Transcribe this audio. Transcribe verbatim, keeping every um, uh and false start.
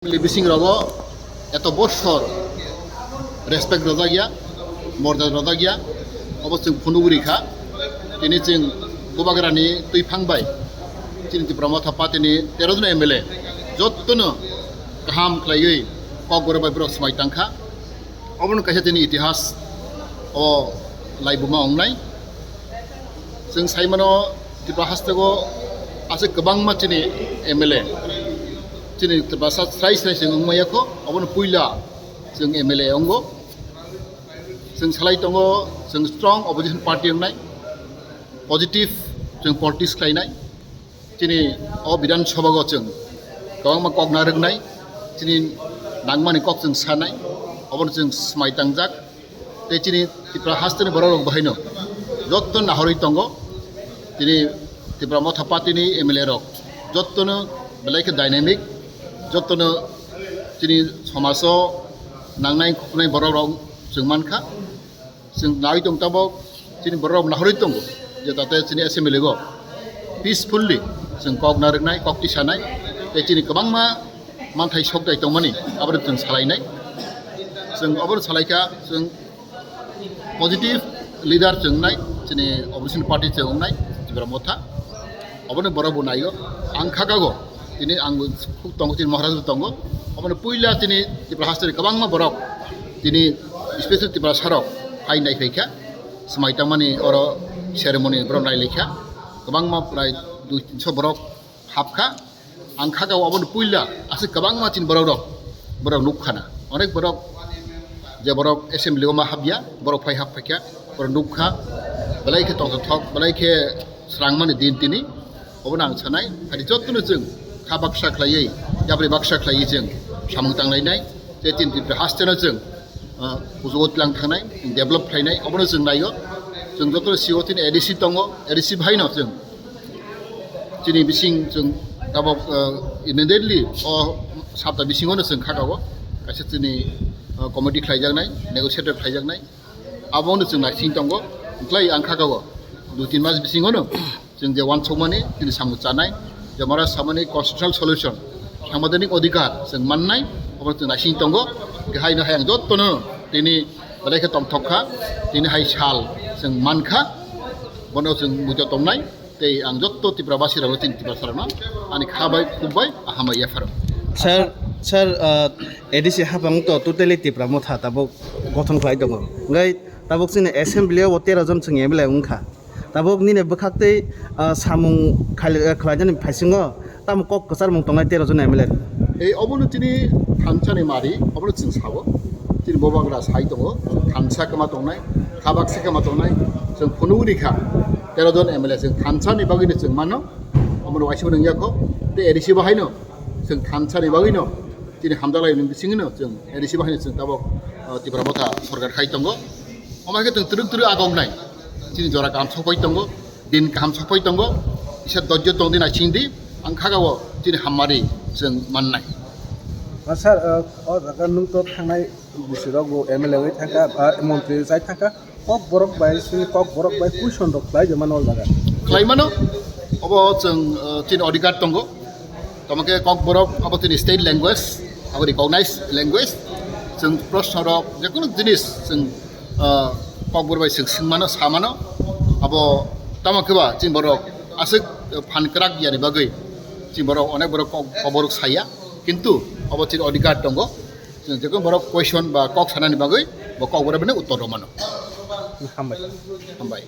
Bising rogo eto bosor respect rojak ya, morjada rojak ya, obo chwng phunugwi rikha. Tini chwng Bubagrani twiphang bai chini Tipra Motha Party ni tero jon M L A jottono kaham khlaiwi kokborok bai borok swmai tangkha. Obono kaisa tini itihas o laibuma wngnai. Chwng sai mano, Tripura hasteo aswk kwbangma chini M L A, chini Tiprasa srai srai chwng wngmaya kho, obono puila chwng M L A wngo. Chwng salai tongo, chwng strong opposition party wngnai, positive chwng politics khlainai. Chini o Bidhan Sabha o chwng kwbangma kok narwknai, chini nangmani kok chwng sanai, obono chwng swmai tangjak. Tei chini Tripura hasteni borok rok bahaino jotto nahorwi tongo. Tini Tripura Motha Party ni M L A rok jottono belai khe dynamic, jottono chini somajo nangnai khuknai borok rok chwng mankha. Chwng nai tong tabok chini borok rok nahorwi tongo je tate chini assembly go peacefully chwng kok narwknai, kok tisanai, tei chini kwbangma manthai sokdai tongmani, abono chwng salainai. Chwng obono salaikha, chwng positive leader chwng wngnai, chini opposition party chwng wngnai, Tipra Motha. Obono borok bo naio. Ang khakago, tini ang bo khuk tongo, chini Maharaj bo tongo. Obono puila chini Tipra hasteni kwbangma borok, tini special Tiprasa rok hai nai phaikha, swmai tangmani oro ceremony borok nai laikha. Kwbangma prai dui tinso borok hapkha. Ang khaka obono puila aswk kwbangma chini borok rok, borok nukkhana. Onek borok je borok assembly o ma hapya, borok phai hap phaikha, borok nukha, belai khe tongthok, belai khe swrangmani din tini. Obono ang sanai, hai jottono chwng kha baksa khlaiwi, yapri baksa khlaiwi chwng samung tanglainai, tei chini Tripura hasteno chwng, ah, kuchugo tlang thangnai, develop khlainai, obono chwng naio. Chwng jottono sio chini A D C tongo, A D C bahaino chwng chini bising chwng tabok, ah, immediately o sapta bisingono chwng khakao kaisa chini, ah, committee khlaijaknai, negotiator khlaijaknai. Abono chwng naising tongo, wngkhlai ang khakao dui tin mas bisingono chwng je uansukmani chini samung chanai, je mara samani constitutional solution, sangbidhanik odhikar chwng mannai, obono chwng naising tongo. Haino hai ang jottono tini belai khe tongthok kha, tini hai sal chwng mankha, bono chwng muitu tongnai. Tei ang jotto Tripura basi rokno, chini Tripura sarokno ani kha bai, khuk bai, aham bai yapharo. Sir, sir, uh, A D C hapang to totally Tipra Motha tabuk gothon khlai tongo. Ngai tabuk chini assembly o tero jon chwng M L A wngkha. Tabuk nini bwkhak tei, uh, samung khlai-, uh, khlainani phaisingo tamo kok kwcharmung tongnai tero jon M L A. Ei obono chini thansa ni mari, obono chwng sabo. Chini Bubagra sai tongo, thansa kwma tongnai, kha baksa kwma tongnai, chwng phunugwi kha, tero jon M L A chwng thansa ni bagwino chwng mano, omono waisa bo nwngyakho, tei A D C bo haino chwng thansa ni bagwino chini hamjaklai ni bisingino chwng A D C bo haino chwng tabok, ah, Tipra Motha sorkar khai tongo. Omo hai khe chwng twrwk twrwk agok nai, chini jora kaham sokpai tongo, din kaham sokpai tongo, kisa dojjo tong di naising di, ang khakao chini hammari chwng mannai. Ah, sir, ah, o jaga nwng to thangnai bisirok bo M L A bai thangkha, ba montri bai thangkha, kok borok bai sini kok borok bai question rok khlai de mano o jaga. Khlai mano, obo chwng, uh, chini odhikar tongo. Tamo khe kok borok abo chini state language, abo recognized language. Chwng proshno rok, je kono jinis chwng, uh, kok borok bai chwng swng mano, sa mano. Abo tamo khe ba chini borok aswk phan kwrak yani bagwi chini borok onek borok kok, kok borok saya. Kintu abo chini odhikar tongo. Chwng je kono borok question ba kok sanani bagwi bo kok borok bini uttor rw mano. Hambai. Hambai.